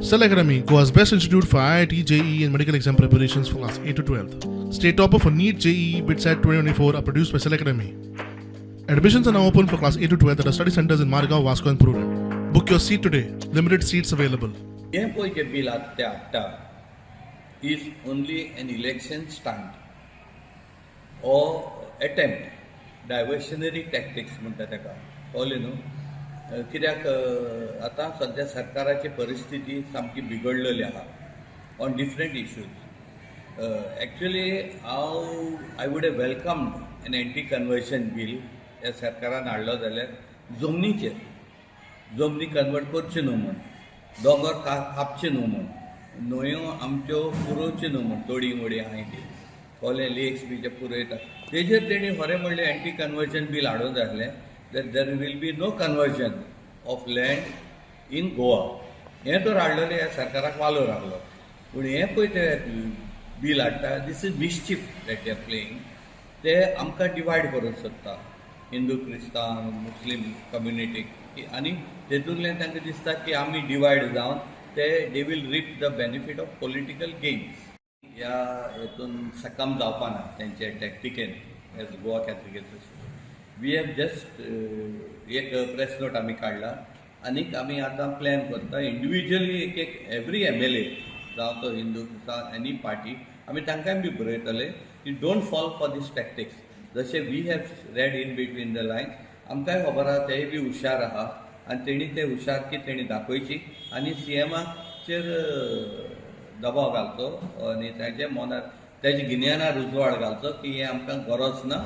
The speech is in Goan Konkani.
Cell Academy, Goa's best institute for IIT, JEE, and medical exam preparations for class 8 to 12. State topper for NEET, JEE, BITSAT 2024 are produced by Cell Academy. Admissions are now open for class 8 to 12 at our study centers in Margao, Vasco, and Prudent. Book your seat today. Limited seats available. हें पळय जें बील आतां ते हाडटा is only an election stunt or attempt, diversionary tactics म्हणटा ताका, कळ्ळें न्हू? कित्याक आतां सद्या सरकाराची परिस्थिती सामकी बिगडलेली आहा ऑन डिफरंट इश्यूज. एक्चुअली हांव I would have welcomed an anti conversion bill ह्या सरकारान हाडलो जाल्यार, जमनीचेर, जमनी कन्वर्ट करच्यो न्हू म्हूण, दोंगर कापचे न्हू म्हूण, न्हंयो आमच्यो पुरोवच्यो न्हू म्हूण, तोडी मोडी आहाय ती, कळ्ळें? लेक्स बी जे पुरयता, तेजेर तेणी खरें म्हणलें एंटी कन्वर्जन बील हाडूंक जाय आसलें, that there will be no conversion of land in Goa. हें तर हाडलेलें ह्या सरकाराक वालोर आहलो, पूण हें पळय ते बील हाडटा, this is mischief that they are playing. ते आमकां डिवायड करूंक सोदता, हिंदू, क्रिस्तांव, मुस्लीम कम्युनिटीक, आनी तेतूंतल्यान तांकां दिसता की आमी डिवायड जावन ते they will reap the benefit of political gains. ह्या हेतून सकम जावपा ना तेंचे टॅक्टिकेन. As Goa Catholic Association, we have just एक प्रेस नोट आमी काडला आनीक आमी आतां प्लॅन करता इंडिविज्युअली एक एक एवरी एमएलए, जावं तो हिंदू, क्रिस्तांव, एनी पार्टी, आमी तांकांय बी बरयतले की don't fall for these tactics. जशें we have read in between the lines, आमकांय खबर आहा, तेय बी हुशार आहा आनी तेणी ते हुशारकी तेणी दाखोवची आनी सीएमाचेर दबाव घालचो आनी ताच्या मनार, ताच्या गिन्यानार उजवाड घालचो की हें आमकां गरज ना.